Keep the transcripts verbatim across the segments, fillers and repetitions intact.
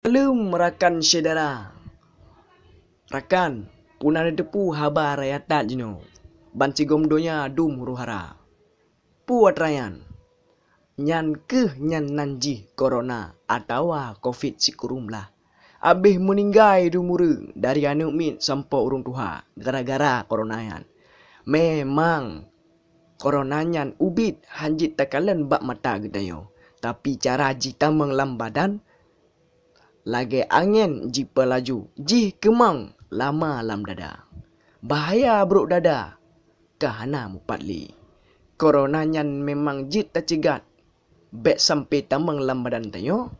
Saleuem rakan syedara. Rakan, peue na neuteupeue haba raya that jinoe? Bansigom donya dum huru-hara. Peue atra nyan? Nyan kheueh nyan nan jih corona atawa covid sikureueng blah. Abéh meuninggai dum ureuëng, dari aneuëk miet sampoe ureuëng tuha, gara-gara corona nyan. Memang, corona nyan ubit han jeuet takalon bak mata geutanyoe, tapi cara jih tamong lam badan lagée angén jipalaju, jih keumong lama lam dada. Bahaya brok dada ka hana mupat lé. Corona nyan memang jeuet taceugat, bék sampoe tamong lam badan tanyoe.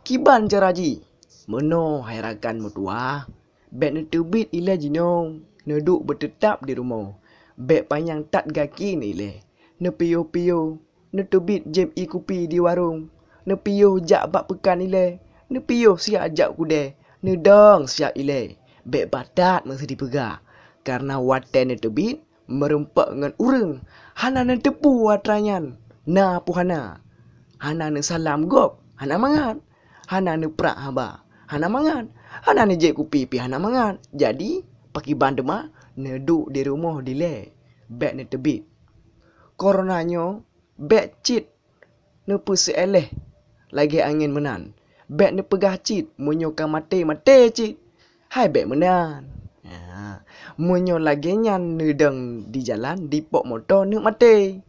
Kiban cara jih? Meunoe hai rakan meutuwah, bék neuteubiet ilée jinoe, neuduek beuteutab di rumoh. Bék panyang that gaki neuilée, neupiôh-piôh, neuteubiet jieb ié kupi di warong, neupiôh jak bak peukan ilée, neupiôh siat jak kudée, neudong siat ilée. Bék ba that meuseuti peugah, kareuna watée neuteubiet, meurumpok ngon ureuëng, hana neuteupeue atra nyan na peue hana. Hana neusalam gob, hana mangat. Hana neuprak haba, hana mangat. Hana neujieb kupi pih hana mangat. Jadi, pakiban teuma neuduek di rumoh dilée, bék neuteubiet. Corona nyoe bék cit neupeuseuéléh lagée angén meunan. Bék neupeugah cit, meunyoe ka maté, maté cit. Hai bék meunan. Ha, meunyoe lagée nyan neudong di jalan, dipok moto, neumaté,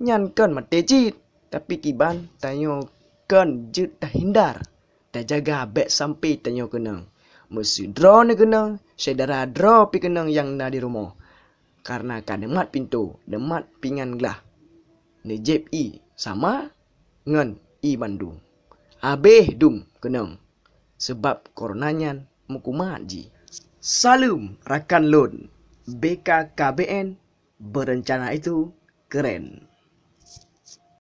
nyan kon maté cit. Tapi kiban tanyoe kon jeuet tahindar, tajaga bék sampoe tanyoe keunong. Meusidroe neukeunong, syedara droe pih keunong nyang na di rumoh. Kareuna ka neumat pintoe, neumat pingan glah, neujieb ié sama ngon ié bandum. Abéh dum keunong, seubab corona nyan meukumat jih. Saleuem rakan lôn, B K K B N, berencana itu keren.